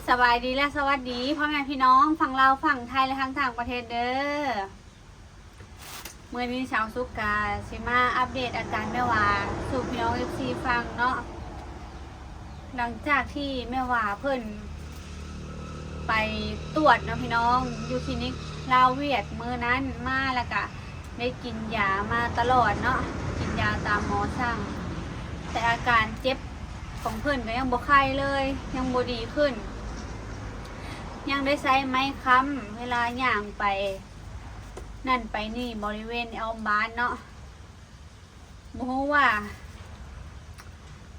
ສະບາຍດີ ແລະ ສະຫວັດດີ ພໍ່ແມ່ພີ່ນ້ອງຝັ່ງລາວ, ຝັ່ງໄທ ແລະ ທາງຕ່າງປະເທດເດີ້. ມື້ນີ້ສາວສຸກກະຊິມາອັບເດດອາການແມ່ຫວາສູ່ພີ່ນ້ອງເອັຟຊີຟັງເນາະ. ຫຼັງຈາກທີ່ແມ່ຫວາເພິ່ນໄປຕວດເນາະພີ່ນ້ອງ ຢູ່ຄລີນິກລາວຫວຽດມື້ນັ້ນມາ ແລ້ວກະໄດ້ກິນຢາມາຕະຫຼອດເນາະ, ກິນຢາຕາມໝໍສັ່ງ, ແຕ່ອາການເຈັບຂອງເພິ່ນກະຍັງບໍ່ໄຄາຍເລີຍ, ຍັງບໍ່ດີຂຶ້ນ, ຍັງໄດ້ໃຊ້ໄມ້ຄ້ຳເວລາຍ່າງໄປນັ້ນໄປນີ້ບໍລິເວນອ້ອມບ້ານເນາະ. ບໍ່ຮູ້ວ່າ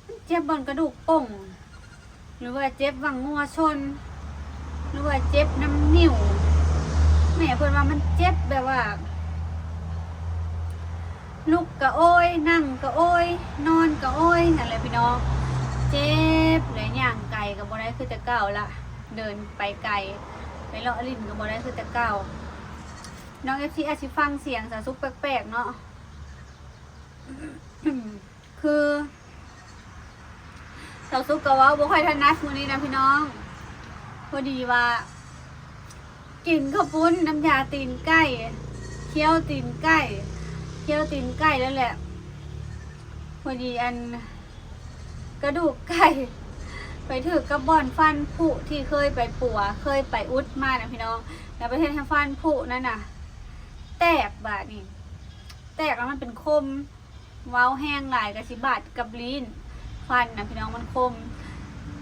ມັນເຈັບບ່ອນກະດູກປົ່ງ ຫຼືວ່າເຈັບຫວ່າງງົວຊົນ ຫຼືວ່າເຈັບນຳນິ້ວ. ແມ່ເພິ່ນວ່າມັນເຈັບແບບວ່າລຸກກະໂອຍ, ນັ່ງກະໂອຍ, ນອນກະໂອຍ ຫັ້ນແຫຼະພີ່ນ້ອງ. ເຈັບ ແລະ ຍ່າງໄກກະບໍ່ໄດ້ຄືແຕ່ເກົ່າລະ, ເດີນໄປໄກ ໄປເລາະຫຼິ້ນກະບໍ່ໄດ້ຄືແຕ່ເກົ່າ. ນ້ອງເອັຟຊີອາດຊິຟັງສຽງສາວສຸກແປກໆເນາະ. ຄືສາວສຸກກະເວົ້າບໍ່ຄ່ອຍຖະໜັດມື້ນີ້ນະພີ່ນ້ອງ, ພໍດີວ່າກິນເຂົ້າປຸ້ນນ້ຳຢາຕີນໄກ່, ຄ້ຽວຕີນໄກ່, ຄ້ຽວຕີນໄກ່ແລ້ວແຫຼະ, ພໍດີອັນກະດູກໄກ່ໄປຖືກກັບບ່ອນຟັນຜຸທີ່ເຄີຍໄປປົວ ເຄີຍໄປອຸດມານະພີ່ນ້ອງ, ແລ້ວໄປເຮັດໃຫ້ຟັນຜຸນັ້ນນະແຕກ. ບາດນີ້ແຕກແລ້ວມັນເປັນຄົມ ເວົ້າແຮງຫຼາຍກະຊິບາດກັບລີ້ນຟັນນະພີ່ນ້ອງ, ມັນຄົມ.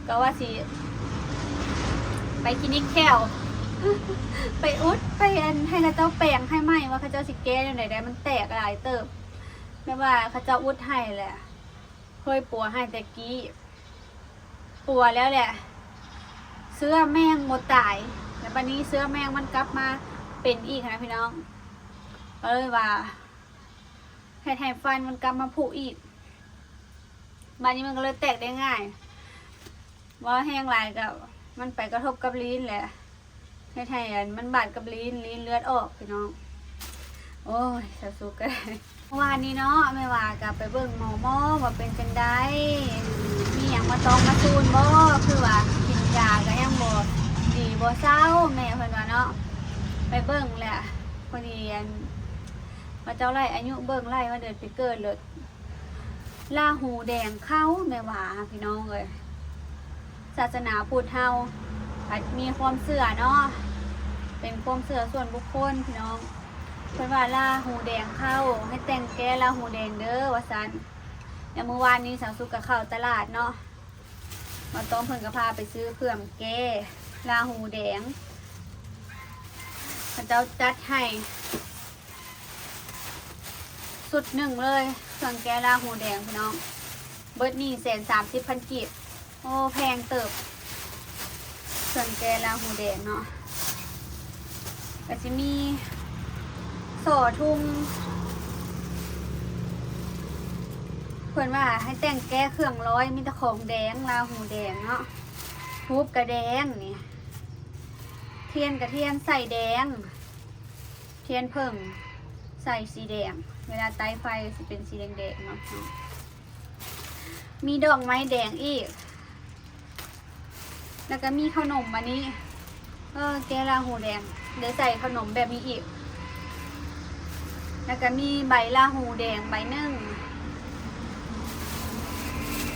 ກະວ່າຊິໄປຄລີນິກແຂ້ວ ໄປອຸດ ໄປອັນໃຫ້ເຂົາເຈົ້າແປງໃຫ້ໃໝ່ ວ່າເຂົາເຈົ້າຊິແກ້ແນວໃດໄດ໋, ມັນແຕກຫຼາຍເຕີບ. ແບບວ່າເຂົາເຈົ້າອຸດໃຫ້ແຫຼະ, ເຄີຍປົວໃຫ້ແຕ່ກີ້ ປົວແລ້ວແຫຼະ ເຊື້ອມັນຍັງບໍ່ຕາຍ, ແລ້ວບາດນີ້ເຊື້ອມັນຍັງມັນກັບມາເປັນອີກນະພີ່ນ້ອງ. ກະເລີຍວ່າ ເຮັດໃຫ້ຟັນມັນກັບມາຜຸອີກ, ບາດນີ້ມັນກະເລີຍແຕກໄດ້ງ່າຍ. ເວົ້າແຮງຫຼາຍກະມັນໄປກະທົບກັບລີ້ນແຫຼະ, ເຮັດໃຫ້ອັນມັນບາດກັບລີ້ນ, ລີ້ນເລືອດອອກພີ່ນ້ອງ. ໂອ້ຍ ສາວສຸກກະໄດ້ ວານນີ້ເນາະ ແມ່ຫວາກະໄປເບິ່ງໝໍໝໍວ່າເປັນຈັ່ງໃດ, ມີຫຍັງມາຕ້ອງມາສູນບໍ່, ຄືວ່າກິນຢາກະຍັງບໍ່ດີບໍ່ເຊົາ ແມ່ເພິ່ນວ່າເນາະ. ໄປເບິ່ງແຫຼະ ພໍດີອັນ ເຂົາເຈົ້າໄລ່ອາຍຸເບິ່ງ ໄລ່ວັນເດືອນປີເກີດໂລດ. ລາຫູແດງເຂົ້າ ແມ່ຫວາພີ່ນ້ອງເອີຍ. ສາສະໜາພຸດເຮົາ ອາດມີຄວາມເຊື່ອເນາະ, ເປັນຄວາມເຊື່ອສ່ວນບຸກຄົນພີ່ນ້ອງ. ເພິ່ນວ່າລາຫູແດງເຂົ້າ ໃຫ້ແຕ່ງແກ້ລາຫູແດງເດີ້ ວ່າຊັ້ນ. ແລ້ວມື້ວານນີ້ສາວສຸກກະເຂົ້າຕະຫຼາດເນາະ, ບ່າວຕ້ອມເພິ່ນກະພາໄປຊື້ເຄື່ອງແກ້ລາຫູແດງ, ເຂົາເຈົ້າຈັດໃຫ້ ຊຸດໜຶ່ງເລີຍ ເຄື່ອງແກ້ລາຫູແດງພີ່ນ້ອງ. ເບິດນີ້ແສນສາມສິບພັນກີບ. ໂອ້ ແພງເຕີບ ເຄື່ອງແກ້ລາຫູແດງເນາະ. ກະຊິມີສໍ້ທຸງ, ເພິ່ນວ່າໃຫ້ແຕ່ງແກ້ເຄື່ອງລອຍ ມີແຕ່ຂອງແດງ ລາຫູແດງເນາະ. ທູບກະແດງນີ້, ທຽນກະທຽນໃສ່ແດງ, ທຽນເຜິ້ງໃສ່ສີແດງ, ເວລາໄຕ້ໄຟຊິເປັນສີແດງໆເນາະ. ມີດອກໄມ້ແດງອີກ, ແລ້ວກະມີເຂົ້າໜົມອັນນີ້ ເອີ ແກ້ລາຫູແດງ ໄດ້ໃສ່ເຂົ້າໜົມແບບນີ້ອີກ, ແລ້ວກະມີໃບລາຫູແດງໃບໜຶ່ງ,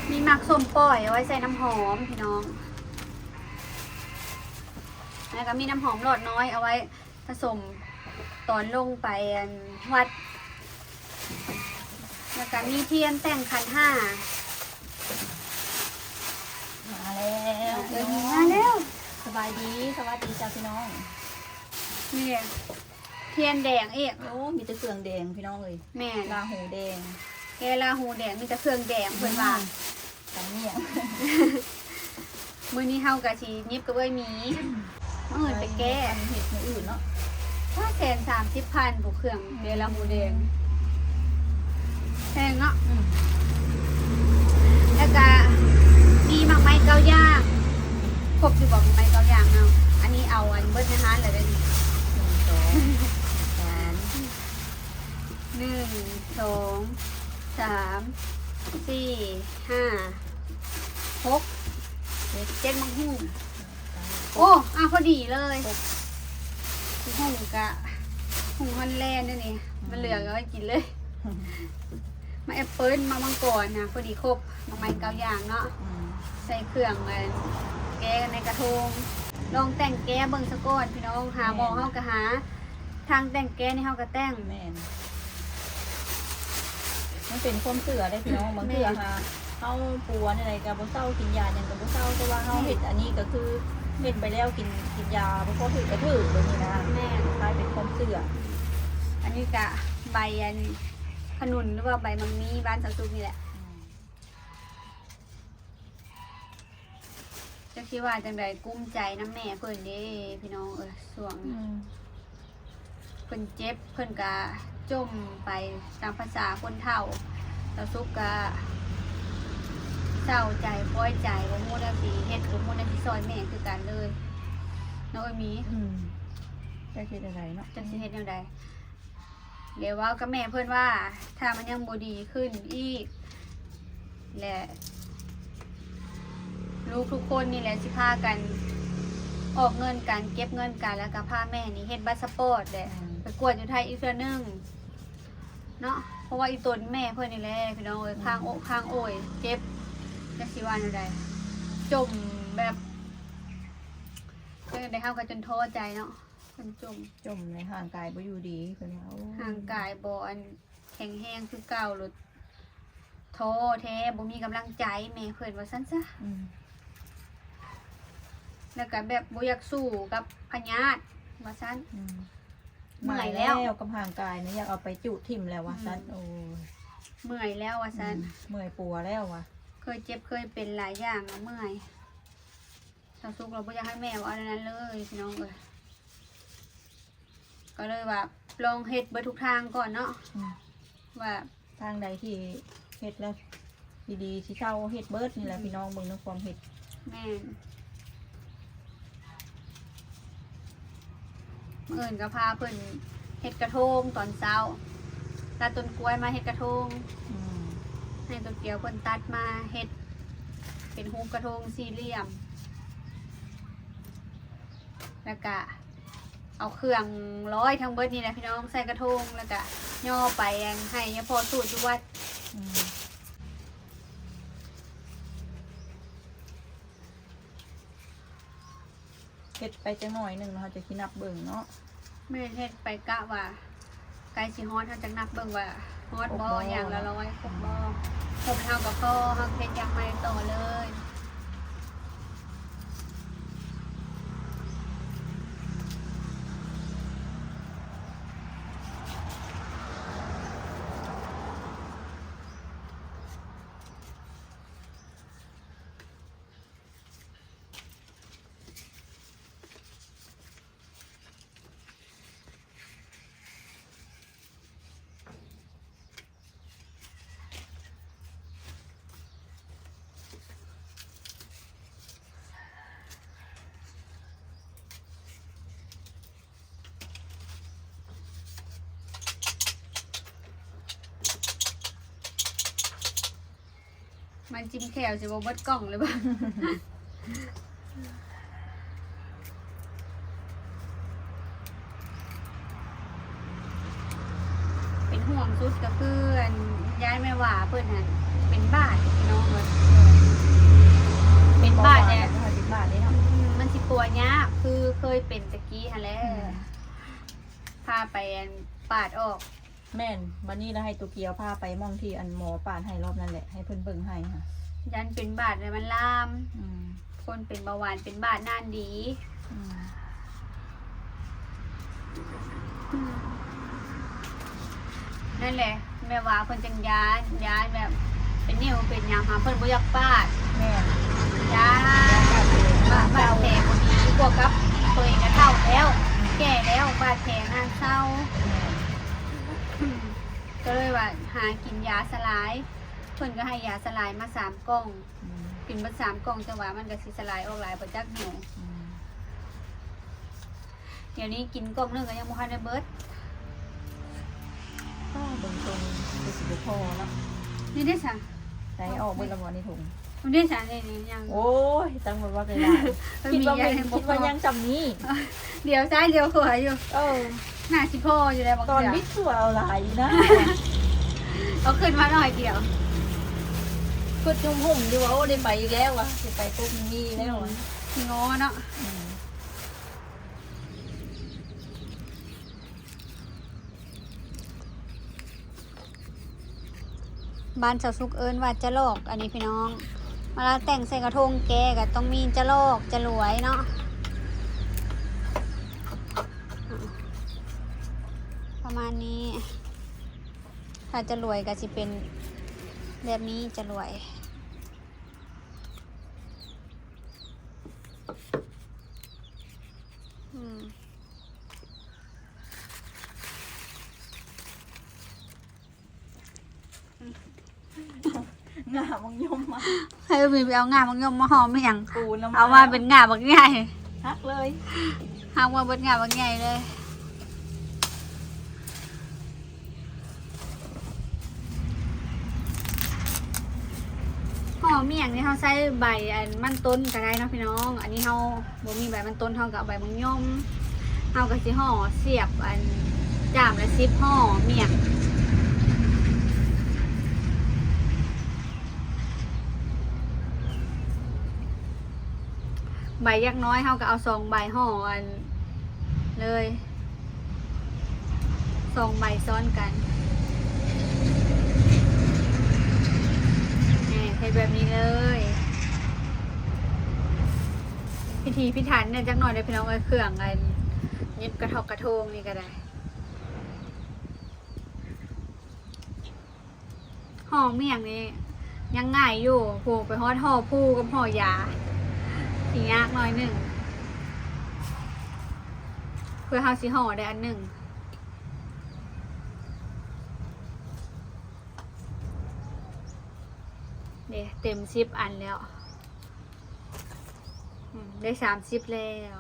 ມີໝາກສົ້ມປ່ອຍເອົາໄວ້ໃສ່ນ້ຳຫອມພີ່ນ້ອງ, ແລ້ວກະມີນ້ຳຫອມຫຼອດນ້ອຍເອົາໄວ້ ປະສົມຕອນລົງໄປອັນວັດ, ແລ້ວກະມີທຽນແຕ່ງຂັນຫ້າ. ມາແລ້ວ ເອີ ພີ່ນ້ອງ ມາແລ້ວ. ສະບາຍດີ ສະຫວັດດີຈ້າພີ່ນ້ອງ. ນີ້ທຽນແດງອີກ. ໂອ້ ມີແຕ່ເຄື່ອງແດງພີ່ນ້ອງເອີຍ. ແມ່ນ ລາຫູແດງ ແກ່ລາຫູແດງ ມີແຕ່ເຄື່ອງແດງເພິ່ນວ່າ. ອືມ ຕຳໜິ່ງ. ມື້ນີ້ເຮົາກະຊິຫຍິບກັບເອື້ອຍໝີ ມື້ອື່ນໄປແກ້ ເຮັດມື້ອື່ນເນາະ. ໂອ້ຍ ແສນສາມສິບພັນ ຜູ້ເຄື່ອງແກ່ລາຫູແດງ ແພງເນາະ. ອືມ ແລ້ວກະມີໝາກໄມ້ເກົ້າຢ່າງ ຄົບຢູ່ບໍ່ ໝາກໄມ້ເກົ້າຢ່າງເນາະ. ອັນນີ້ເອົາອັນເບິດໃນຮ້ານແລ້ວເດ້ນີ້ ໜຶ່ງ ສອງ ສາມ ໜຶ່ງ ສອງ ສາມ ສີ່ ຫ້າ ຫົກ ເຈັດ ເຈັດໝາກຫຸ່ງ. ຕາ ໂອ້ ອ່ະ ພໍດີເລີຍ ຫຸ່ງກະຫຸ່ງຮອນແລນເດ້ນີ້ ມັນເຫຼືອກະໄວ້ກິນເລີຍ ໝາກແອັບເປິ້ນ ໝາກມັງກອນນະ ພໍດີຄົບ ໝາກໄມ້ເກົ້າຢ່າງເນາະ ອືມ ໃສ່ເຄື່ອງ ອັນ ແກ້ໃນກະທົງ ລອງແຕ່ງແກ້ເບິ່ງສາກ່ອນພີ່ນ້ອງ ຫາໝໍ ແມ່ນ ເຮົາກະຫາ ທາງແຕ່ງແກ້ນີ້ເຮົາກະແຕ່ງ ແມ່ນ ມັນເປັນຄວາມເຊື່ອເດ້ພີ່ນ້ອງ ບາງເທື່ອ ແມ່ນ ຫາເຮົາປົວແນວໃດກະບໍ່ເຊົາ ກິນຢາຫຍັງກະບໍ່ເຊົາ ແຕ່ວ່າເຮົາ ແມ່ນ ເຮັດອັນນີ້ກະຄືເຮັດໄປແລ້ວ ກິນ ກິນຢາບໍ່ພໍຖືກກະຖືກແບບນີ້ນະ ແມ່ນ ກາຍເປັນຄວາມເຊື່ອ ອັນນີ້ກະໃບອັນຂະໜຸນ ຫຼືວ່າໃບໝາກມີ້ບ້ານສາວສຸກນີ້ແຫຼະ ອືມ ຈັກຊິວ່າຈັ່ງໃດ ກຸ້ມໃຈນຳແມ່ເພິ່ນເດ້ພີ່ນ້ອງເອີຍ ຊ່ວງ ອືມ ເພິ່ນເຈັບ ເພິ່ນກະຈົ່ມໄປຕາມພາສາຄົນເຖົ້າ ສາວສຸກກະເສົ້າໃຈ ຄອຍໃຈ ບໍ່ຮູ້ແນວຊິເຮັດ ບໍ່ຮູ້ແນວຊິຊ່ອຍແມ່ຄືກັນເລີຍເນາະ ເອີຍມີ ອືມ ຈັກຊິເຮັດແນວໃດເນາະ ຈັກຊິເຮັດແນວໃດ. ແລ້ວເວົ້າກັບແມ່ເພິ່ນວ່າ ຖ້າມັນຍັງບໍ່ດີຂຶ້ນອີກ ແລະ ລູກທຸກຄົນນີ້ແຫຼະຊິພາກັນອອກເງິນກັນ ເກັບເງິນກັນ ແລ້ວກະພາແມ່ນີ້ເຮັດບັດສະປອດ ແລະ ອືມ ໄປກວດຢູ່ໄທອີກເທື່ອໜຶ່ງເນາະ ເພາະວ່າອີຕົນແມ່ເພິ່ນນີ້ແຫຼະພີ່ນ້ອງເອີຍ ອືມ ຄ້າງອົກຄ້າງໂອຍ ເຈັບ ຈັກຊິວ່າແນວໃດ ຈົ່ມແບບ ເອີ ໄດ້ເຮົາກະຈົນທໍ້ໃຈເນາະ. ເພິ່ນຈົ່ມ ຈົ່ມໃນຮ່າງກາຍບໍ່ຢູ່ດີ ເພິ່ນວ່າ ໂອ້ ຮ່າງກາຍບໍ່ອັນແຂງແຮງຄືເກົ່າ ຫຼືທໍ້ແທ້ ບໍ່ມີກຳລັງໃຈ ແມ່ເພິ່ນວ່າຊັ້ນຊະ ອືມ ແລ້ວກະແບບບໍ່ຢາກສູ້ກັບພະຍາດວ່າຊັ້ນ ອືມ ເມື່ອຍແລ້ວ ເມື່ອຍແລ້ວກັບຮ່າງກາຍນະ ຢາກເອົາໄປຈຸຖິ້ມແລ້ວວ່າຊັ້ນ ອືມ ໂອ້ຍ ເມື່ອຍແລ້ວວ່າຊັ້ນ ອືມ ເມື່ອຍປົວແລ້ວວ່າ ເຄີຍເຈັບເຄີຍເປັນຫຼາຍຢ່າງລະເມື່ອຍ. ສາວສຸກລະບໍ່ຢາກໃຫ້ແມ່ເວົ້າແນວນັ້ນເລີຍພີ່ນ້ອງເອີຍ ກະເລີຍວ່າລອງເຮັດເບິດທຸກທາງກ່ອນເນາະ ອືມ ວ່າທາງໃດທີ່ເຮັດແລ້ວຊິດີຊິເຊົາ ເຮັດເບິດນີ້ແຫຼະ ອືມ ພີ່ນ້ອງເບິ່ງນຳຄວາມເຮັດ ແມ່ນ ມື້ອື່ນກະພາເພິ່ນເຮັດກະທົງຕອນເຊົ້າ ຕັດຕົ້ນກ້ວຍມາເຮັດກະທົງ ອືມ ໃຫ້ຕົ້ນກ້ວຍເພິ່ນຕັດມາເຮັດເປັນຮູບກະທົງສີ່ຫຼ່ຽມ ແລ້ວກະເອົາເຄື່ອງຮ້ອຍທັງເບິດນີ້ແຫຼະພີ່ນ້ອງ ໃສ່ກະທົງ ແລ້ວກະຍໍໄປອັນໃຫ້ຍາພໍ່ສູດຢູ່ວັດ ອືມ ເຮັດໄປຈັກໜ້ອຍໜຶ່ງ ເຮົາຈະຊິນັບເບິ່ງເນາະ ແມ່ນ ເຮັດໄປກະວ່າໃກ້ຊິຮອດ ເຮົາຈັ່ງນັບເບິ່ງວ່າຮອດບໍ່ ຄົບບໍ່ ຢ່າງລະຮ້ອຍ ຄົບບໍ່ ຄົບເຮົາກະພໍ ເຮົາເຮັດຢ່າງໃໝ່ຕໍ່ເລີຍ. ມາຈິ້ມແຂ້ວຊິບໍ່ເບິດກ່ອງເລີຍບໍ່? ເປັນຫ່ວງສຸດກະຄື ອັນ ຢ້ານແມ່ຫວາເພິ່ນຫັ້ນເປັນບາດພີ່ນ້ອງເອີຍ ເປັນບາດແຫຼະ ເປັນບາດເດ້ເນາະ ອືມ ມັນຊິປົວຍາກ ຄືເຄີຍເປັນຕະກີ້ຫັ້ນແຫຼະ ອືມ ພາໄປ ອັນ ປາດອອກ. ແມ່ນ ບາດນີ້ລະໃຫ້ໂຕກຽວພາໄປໝ່ອງທີ່ອັນໝໍປາດໃຫ້ລອບນັ້ນແຫຼະ ໃຫ້ເພິ່ນເບິ່ງໃຫ້ຫັ້ນ ຢ້ານເປັນບາດແລ້ວມັນລາມ ອືມ ຄົນເປັນເບົາຫວານເປັນບາດນານດີ ອືມ ອືມ ນັ້ນແຫຼະ ແມ່ວ່າເພິ່ນຈັ່ງຢ້ານ ຢ້ານແບບເປັນນິ້ວເປັນຫຍັງຫາ ເພິ່ນບໍ່ຢາກປາດ ແມ່ນ ຢ້ານ ຢ້ານບາດແຜບໍ່ດີ ບວກກັບໂຕເອງກະເຖົ້າແລ້ວ ອືມ ແກ່ແລ້ວ ບາດແຜນານເຊົາ ແມ່ນ ກະເລີຍວ່າຫາກິນຢາສະຫຼາຍ ເພິ່ນກະໃຫ້ຢາສະຫຼາຍມາສາມກ່ອງ ອືມ ກິນເບິດສາມກ່ອງ ຈັ່ງວ່າມັນກະຊິສະຫຼາຍອອກຫຼາຍບໍ່ຈັກແນວ ອືມ ດຽວນີ້ກິນກ່ອງໜຶ່ງກະຍັງບໍ່ທັນໄດ້ເບິດ ເບິ່ງຊົງຄືຊິບໍ່ພໍເນາະ ນີ້ເດ້ຊະ ໃສ່ອອກເບິດລະບໍ່ໃນຖົງ? ເດ້ສາ ນີ້ຍັງ ໂອ້ຍ ຈັ່ງວ່າໄປຫຼາຍ ເອີ ຄິດວ່າ ມີຫຍັງ ຄິດວ່າຍັງຊ່ຳນີ້ ດຽວຊ້າຍດຽວຂວາຢູ່ ເອີ ໜ້າຊິພໍຢູ່ແລ້ວ ບາງເທື່ອ ຕອນບິດຄືວ່າເອົາຫຼາຍຢູ່ນະ ເອົາຂຶ້ນມາໜ້ອຍດຽວ ຄິດຫຸ້ມໆຢູ່ວ່າ ໂອ້ ໄດ້ໄປອີກແລ້ວວ່າ ຊິໄປປຸບມີແລ້ວ ອືມ ງໍເນາະ ອືມ. ບ້ານສາວສຸກເອີ້ນວ່າຈະຫຼອກ ອັນນີ້ພີ່ນ້ອງ ເວລາແຕ່ງໃສ່ກະທົງແກ້ກໍຕ້ອງມີຈະຫຼອກ ຈະຫຼວຍເນາະ ປະມານນີ້ ຖ້າຈະຫຼວຍກໍຊິເປັນແບບນີ້ ຈະຫຼວຍ ອືມ. ງ່າບັກຍົມມາ ໃຫ້ເອື້ອຍມີໄປເອົາງ່າບັກຍົມມາຫໍ່ມາຫຍັງ ປູນຳ ເອົາມາເປັນງ່າບັກໃຫຍ່ ຫັກເລີຍ ຫັກມາເບິດງ່າບັກໃຫຍ່ເລີຍ. ຫໍ່ໝ້ຽງນີ້ເຮົາໃຊ້ໃບອັນມັນຕົ້ນກໍໄດ້ເນາະພີ່ນ້ອງ ອັນນີ້ເຮົາບໍ່ມີໃບມັນຕົ້ນ ເຮົາກໍເອົາໃບໝາກຍົມ ເຮົາກໍຊິຫໍ່ສຽບອັນຈາມລະສິບຫໍ່ໝ້ຽງ ໃບຢາກນ້ອຍເຮົາກໍເອົາສອງໃບຫໍ່ອັນ ເລີຍ ສອງໃບຊ້ອນກັນ ນີ້ ເຮັດແບບນີ້ເລີຍ ພິຖີພິຖັນແດ່ຈັກໜ້ອຍເດີພີ່ນ້ອງເອີຍ ເຄື່ອງອັນຫຍິບກະທອກກະໂທງນີ້ກໍໄດ້. ຫໍ່ໝ້ຽງນີ້ຍັງງ່າຍຢູ່ ຜູ້ໄປຮອດຫໍ່ພູກັບຫໍ່ຢາ ຊິຍາກໜ້ອຍໜຶ່ງ ເພື່ອເຮົາຊິຫໍ່ໄດ້ອັນໜຶ່ງ ເດ້ ເຕັມສິບອັນແລ້ວ. ອືມ ໄດ້ສາມສິບແລ້ວ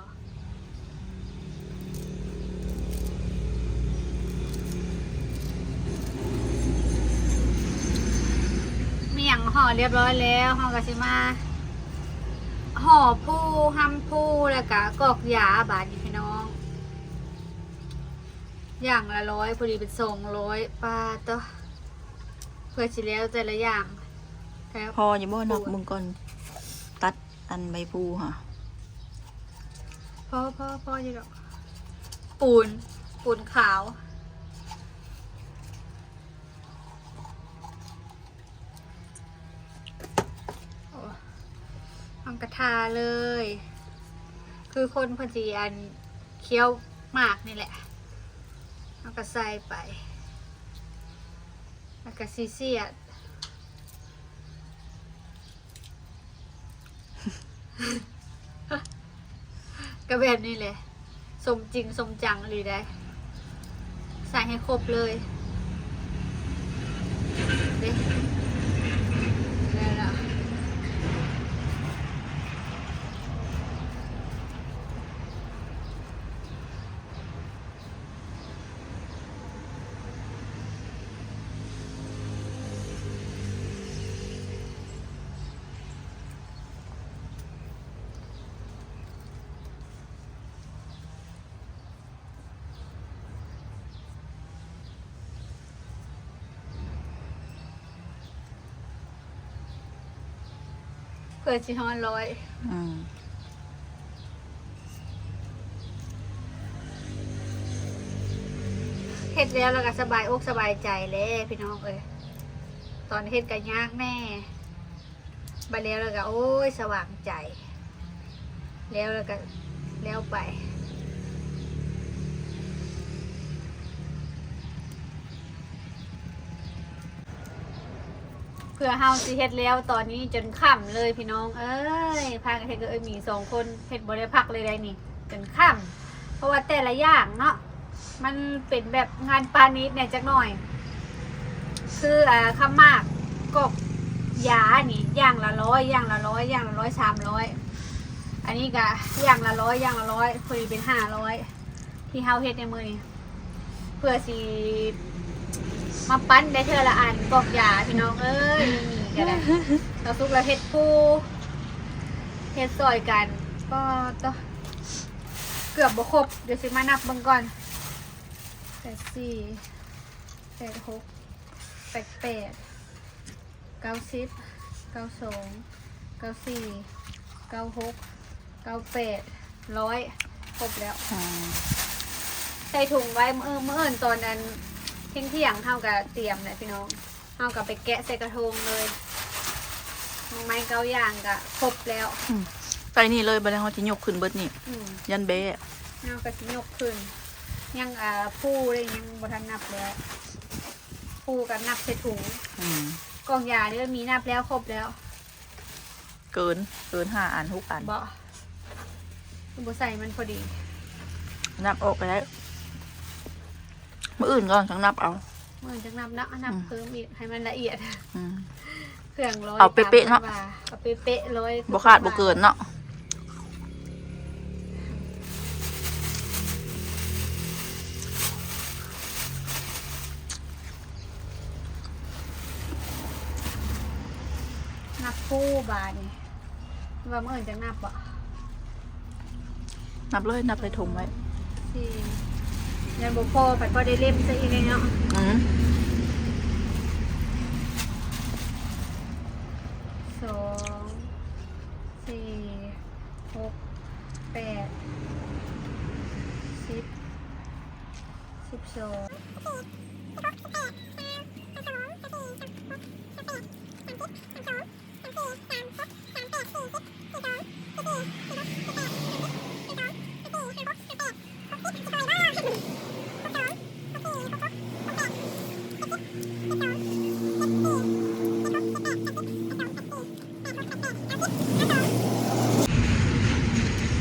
ໝ້ຽງຫໍ່ຮຽບຮ້ອຍແລ້ວ ເຮົາກໍຊິມາຫໍ່ພູ ຫຳພູ ແລ້ວກໍກອກຢາ ບາດນີ້ພີ່ນ້ອງ ຢ່າງລະຮ້ອຍ ພໍດີເປັນສອງຮ້ອຍ ປາດໂທ້ ເພື່ອຊິແລ້ວແຕ່ລະຢ່າງ ພໍຢູ່ບໍ່? ນັບເບິ່ງກ່ອນ ຕັດ ອັນໃບພູຫະ ພໍ ພໍ ພໍຢູ່ດອກ ປູນ ປູນຂາວ ໂອ້ ເຮົາກະທາເລີຍ ຄືຄົນເພິ່ນຊິອັນ ຄ້ຽວໝາກນີ້ແຫຼະ ເຮົາກະໃສ່ໄປ ແລ້ວກະຊິສຽດ ກະແບບນີ້ແຫຼະ ສົມຈິງສົມຈັງອີ່ຫຼີໃດ໋ ໃສ່ໃຫ້ຄົບເລີຍ ເດ້ ແລ້ວລະ. ເພື່ອຊິຮອດຮ້ອຍ ອືມ ເຮັດແລ້ວລະກະສະບາຍອົກສະບາຍໃຈແຫຼະພີ່ນ້ອງເອີຍ ຕອນເຮັດກະຍາກແດ່ ບາດແລ້ວລະກະ ໂອ້ຍ ສະຫວ່າງໃຈ ແລ້ວລະກະແລ້ວໄປ. ເພື່ອເຮົາຊິເຮັດແລ້ວ ຕອນນີ້ຈົນຄ່ຳເລີຍພີ່ນ້ອງເອີຍ ພາກັນເຮັດກັບເອື້ອຍໝີສອງຄົນ ເຮັດບໍ່ໄດ້ພັກເລີຍໃດ໋ນີ້ ຈົນຄ່ຳ ເພາະວ່າແຕ່ລະຢ່າງເນາະ ມັນເປັນແບບງານປານີດແດ່ຈັກໜ້ອຍ ຄື ອ່າ ຄຳໝາກກອກຢານີ້ ຢ່າງລະຮ້ອຍ ຢ່າງລະຮ້ອຍ ຢ່າງລະຮ້ອຍ ສາມຮ້ອຍ ອັນນີ້ກະຢ່າງລະຮ້ອຍ ຢ່າງລະຮ້ອຍ ພໍດີເປັນຫ້າຮ້ອຍ ທີ່ເຮົາເຮັດໃນມື້ນີ້ ເພື່ອຊິມາປັ້ນໄດ້ເທື່ອລະອັນ ກອກຢາ ພີ່ນ້ອງເອີຍ. ກໍໄດ້ ເຮົາສຸກແລ້ວເຮັດຄູ່ ເຮັດຊ່ອຍກັນ ກໍຕໍ່ ເກືອບບໍ່ຄົບ ດຽວຊິມານັບເບິ່ງກ່ອນ ແປດສີ່ ແປດຫົກ ແປດແປດ ເກົ້າສິບ ເກົ້າສອງ ເກົ້າສີ່ ເກົ້າຫົກ ເກົ້າແປດ ຮ້ອຍ ຄົບແລ້ວ ອືມ ໃສ່ຖົງໄວ້ ມື້ ມື້ອື່ນຕອນອັນ ທ່ຽງໆ ເຮົາກະຕຽມແຫຼະພີ່ນ້ອງ ເຮົາກະໄປແກະໃສ່ກະທົງເລີຍ ໝາກໄມ້ເກົ້າຢ່າງກະຄົບແລ້ວ ອືມ ໃສ່ນີ້ເລີຍ ບາດນີ້ເຮົາຊິຍົກຂຶ້ນເບິດນີ້ ອືມ ຢ້ານແບ້ ເຮົາກະຊິຍົກຂຶ້ນ ຍັງ ອ່າ ພູເດ້ ຍັງບໍ່ທັນນັບແລ້ວ ພູກະນັບໃສ່ຖົງ ອືມ ກ່ອງຢາເດີ ມີນັບແລ້ວ ຄົບແລ້ວ ເກີນ ເກີນຫ້າອັນ ຫົກອັນ ບໍ່ ບໍ່ໃສ່ມັນພໍດີ ນັບອອກກະໄດ້ ມື້ອື່ນກ່ອນຈັ່ງນັບເອົາ ມື້ອື່ນຈັ່ງນັບເນາະ ນັບ ອືມ ເພີ່ມອີກ ໃຫ້ມັນລະອຽດ ອືມ ເຄື່ອງຮ້ອຍ ເອົາເປະໆ ເນາະ ເອົາເປະໆ ຮ້ອຍ ບໍ່ຂາດບໍ່ເກີນເນາະ ນັບຄູ່ບາດນີ້ ວ່າມື້ອື່ນຈັ່ງນັບບໍ່ ນັບເລີຍ ນັບໃສ່ຖົງໄວ້ ສີ່ ຍັງບໍ່ພໍ ພັດພໍໄດ້ເລັມຊະອີກເນາະ ອືມ ສອງ ສີ່ ຫົກ ແປດ ສິບ ສິບສອງ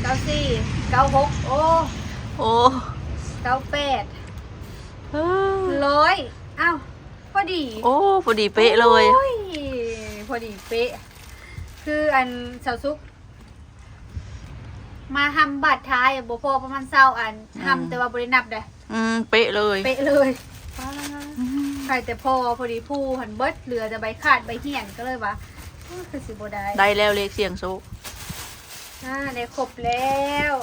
ເກົ້າສີ່ ເກົ້າຫົກ ໂອ້ ໂອ້ ເກົ້າແປດ ເອີ ຮ້ອຍ ອ້າວ ພໍດີ ໂອ້ ພໍດີເປະເລີຍ ໂອ້ຍ ພໍດີເປະ ຄືອັນສາວສຸກ ມາຮຳບາດທ້າຍ ບໍ່ພໍປະມານຊາວອັນ ອືມ ຮຳແຕ່ວ່າບໍ່ໄດ້ນັບເດ້ ອືມ ເປະເລີຍ ເປະເລີຍ ອືມ ໃສ່ແຕ່ພໍ ພໍດີພູຫັ້ນເບິດ ເຫຼືອແຕ່ໃບຂາດໃບຫ້ຽນ ກໍເລີຍວ່າ ໂອ້ຍ ຄືຊິບໍ່ໄດ້ ໄດ້ແລ້ວເລກສ່ຽງໂຊກ ອ່າ ໄດ້ຄົບແລ້ວ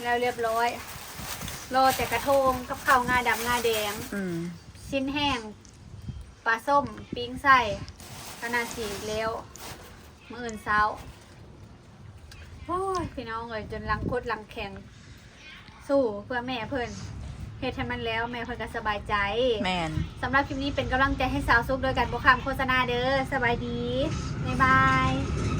ແລ້ວລຽບຮ້ອຍ ລໍແຕ່ກະທົງກັບເຂົ້າງາດຳງາແດງ ອືມ ຊີ້ນແຫ້ງ ປາສົ້ມ ປີ້ງໃສ່ ກະໜ້າຊິແລ້ວ ມື້ອື່ນເຊົ້າ ໂອ້ຍ ພີ່ນ້ອງເອີຍ ຈົນຫຼັງຄົດຫຼັງແຂງ ສູ້ເພື່ອແມ່ເພິ່ນ ເຮັດໃຫ້ມັນແລ້ວ ແມ່ເພິ່ນກະສະບາຍໃຈ ແມ່ນ ສຳລັບຄລິບນີ້ເປັນກຳລັງໃຈໃຫ້ສາວສຸກ ໂດຍການບໍ່ຂ້າມໂຄສະນາເດີ ສະບາຍດີ ບາຍບາຍ.